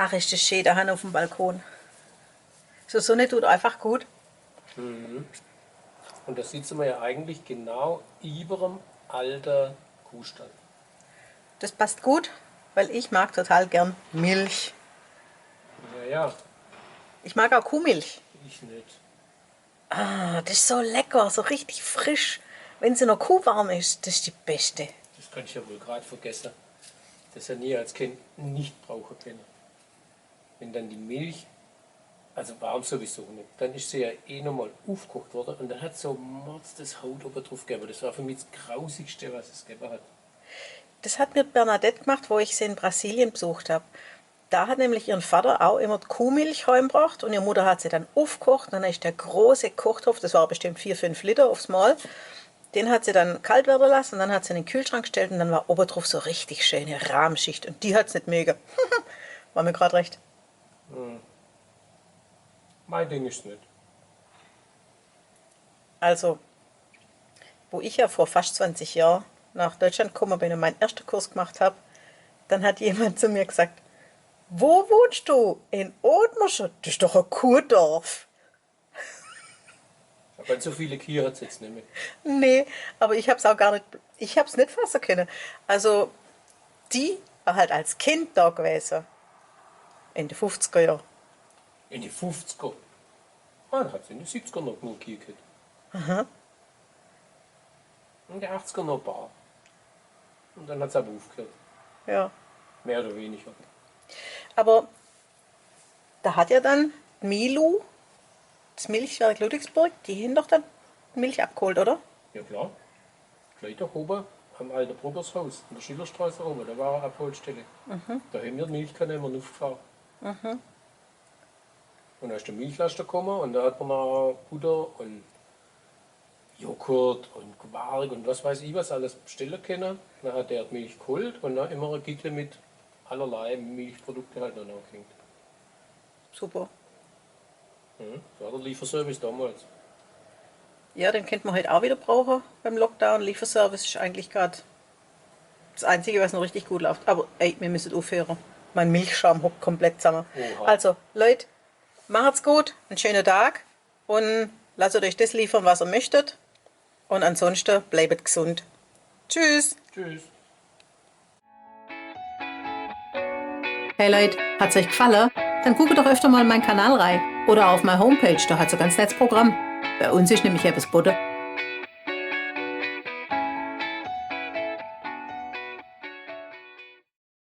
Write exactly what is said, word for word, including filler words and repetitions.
Ach, is des schää do hanne uff em Balkon. So, Sonne dut eifach gut. Mhm. Und da sitze mer ja eigentlich genau iwwer em alte Kuhstall. Des passt gut, weil ich mag total gern Milch. Ja, ja. Ich mag auch Kuhmilch. Ich net. Ah, des is so lecker, so richtig frisch. Wenn se noch kuhwarm is, des is die beschte. Des kann ich ja wohl grad vergesse. Des hab ich als Kind net brauche kenne. Wenn dann die Milch, also warm sowieso net, dann is se ja eh nochmol uffgekocht worre und dann hat se so Mords des Haut owwe druff gewwe. Des war für mich des Grausigste, was es gewwe hat. Des hat mir Bernadette gemacht, wo ich se in Brasilien besucht hab. Da hat nämlich ihren Vater auch immer die Kuhmilch heimbrocht und ihre Mutter hat se dann uffgekocht. Dann is der große Kochtopf, des war bestimmt vier, fünf Liter uffs Mol, den hat se dann kalt werre lasse und dann hat se in den Kühlschrank gestellt und dann war owwe druff so richtig schäne Rahmschicht und die hat's net möge. War mir grad recht. Hm. Mein Ding is net. Also, wo ich ja vor fast zwanzig Jahren nach Deutschland gekommen bin und meinen ersten Kurs gemacht hab, dann hat jemand zu mir gesagt: „Wo wohnst du? In Othmarschen? Das ist doch ein Kuhdorf.“ Aber ganz so viele Kühe hat's jetzt nicht mehr. Nee, aber ich hab's auch gar nicht, ich hab's nicht fassen können. Also, die war halt als Kind da gewesen. In den fünfziger Jahren. In den fünfziger? Ah, da hat's in den siebziger noch genug Kühe gehabt. Aha. In den achtziger noch ein paar. Und dann hat's aber aufgehört. Ja. Mehr oder weniger. Aber da hat ja dann Milu, das Milchwerk Ludwigsburg, die haben doch dann Milch abgeholt, oder? Ja, klar. Gleich doch oben am alten Bruggershaus, in der Schillerstraße oben, da war eine Abholstelle. Mhm. Da haben wir die Milchkanne immer aufgefahren. Mhm. Und da ist der Milchlaster gekommen und da hat man noch Butter und Joghurt und Quark und was weiß ich was alles bestellen können. Dann hat der die Milch geholt und dann immer ein Gickel mit allerlei Milchprodukte halt noch nachgehängt. Super. Mhm, das war der Lieferservice damals. Ja, den könnte man heute auch wieder brauchen beim Lockdown. Lieferservice ist eigentlich gerade das Einzige, was noch richtig gut läuft. Aber ey, wir müssen aufhören. Mein Milchschaum hockt komplett zusammen. Oha. Also, Leute, macht's gut, einen schönen Tag und lasst euch das liefern, was ihr möchtet. Und ansonsten bleibt gesund. Tschüss. Tschüss. Hey Leute, hat's euch gefallen? Dann guckt doch öfter mal in meinen Kanal rein oder auf meine Homepage, da hat's ein ganz nettes Programm. Bei uns ist nämlich etwas geboten,